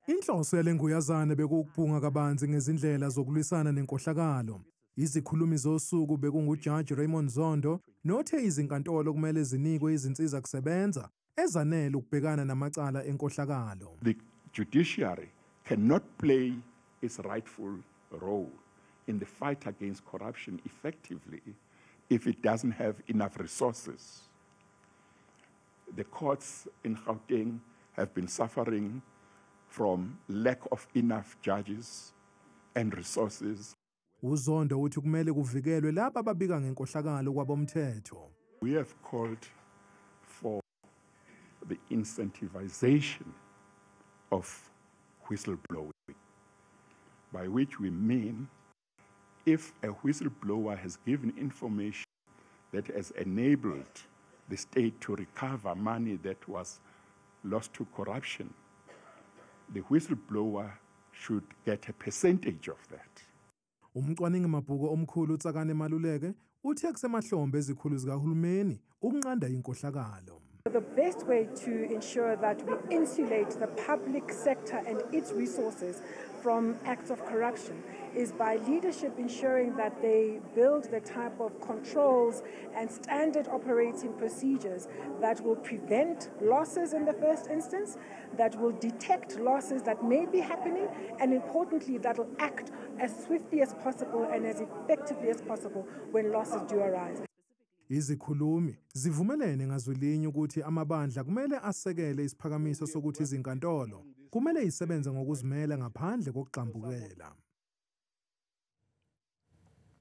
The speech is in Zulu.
Inhloso yale nguyazana bekuwukubhunga kabanzi ngezindlela zokulwisana nenkohlakalo. Izikhulumi zosuku bekunguJaji Raymond Zondo nothe izinkantolo kumele zinikwe izinsiza kusebenza ezanele ukubhekana namacala enkohlakalo. The judiciary cannot play its rightful role in the fight against corruption effectively if it doesn't have enough resources. The courts in Gauteng have been suffering from lack of enough judges and resources. UZondo uthi kumele kuvikelwe laba ababika ngenkohlakalo kwabomthetho. We have called for the incentivization of whistleblowing, by which we mean if a whistleblower has given information that has enabled the state to recover money that was lost to corruption, the whistleblower should get a percentage of that. Umcwaningi mabhuku omkhulu uTsakane Maluleke uthe kusemahlombe ezikhulu zikahulumeni ukunqanda inkohlakalo. The best way to ensure that we insulate the public sector and its resources from acts of corruption is by leadership ensuring that they build the type of controls and standard operating procedures that will prevent losses in the first instance, that will detect losses that may be happening, and importantly, that will act as swiftly as possible and as effectively as possible when losses do arise. Izikhulumi zivumelene ngazwilinye ukuthi amabandla kumele asekele isiphakamiso sokuthi izinkantolo kumele isebenze ngokuzimela ngaphandle kokugxambukela.